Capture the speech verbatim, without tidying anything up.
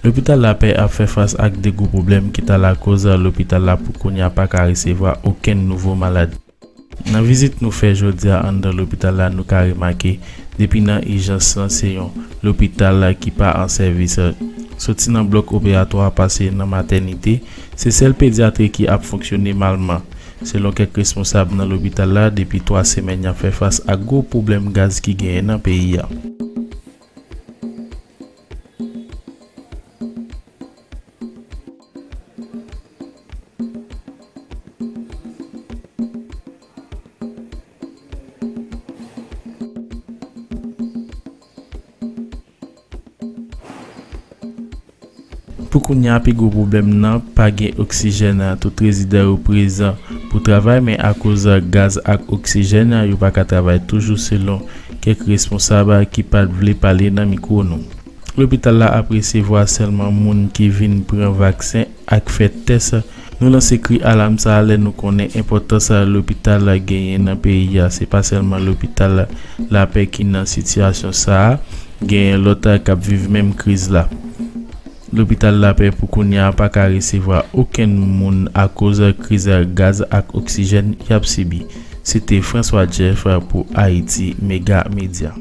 Lopital Lapè ap fè fas ak de gwo pwoblèm ki ta lakoz lopital la pou kounye a pa ka resevwa okenn nouvo malad. Nan vizit nou fè jodi a anndan lopital la, nou ka remake, depi nan ijans lan, se yon lopital ki pa an sèvis. Soti nan blòk operatwa pase nan matènite, se sèl pedyatri ki ap fonksyone malman. Selon kèk responsab nan lopital la, depi twa semèn y ap fè fas ak gwo pwoblèm gaz ki genyen nan peyi a. Pou kounye a, pi gwo pwoblèm nan, pa gen oksijèn. Tout rezidan yo prezan pou travay, men akoz gaz ak oksijèn, yo pa ka travay toujou, selon kèk responsab ki pa t vle pale nan mikwo nou. Lopital la ap resevwa sèlman moun ki vin pran vaksen ak fè tès. Nou lanse kri alam sa a lè nou konnen enpòtans lopital la genyen nan peyi a. Se pa sèlman lopital Lapè ki nan sitiyasyon sa a, genyen lòt k ap viv menm kriz la. Lopital Lapè pou kounye a pa ka resevwa okenn moun akoz kriz gaz ak oksijèn y ap sibi. Se te François Jeff pou Haïti Méga Média.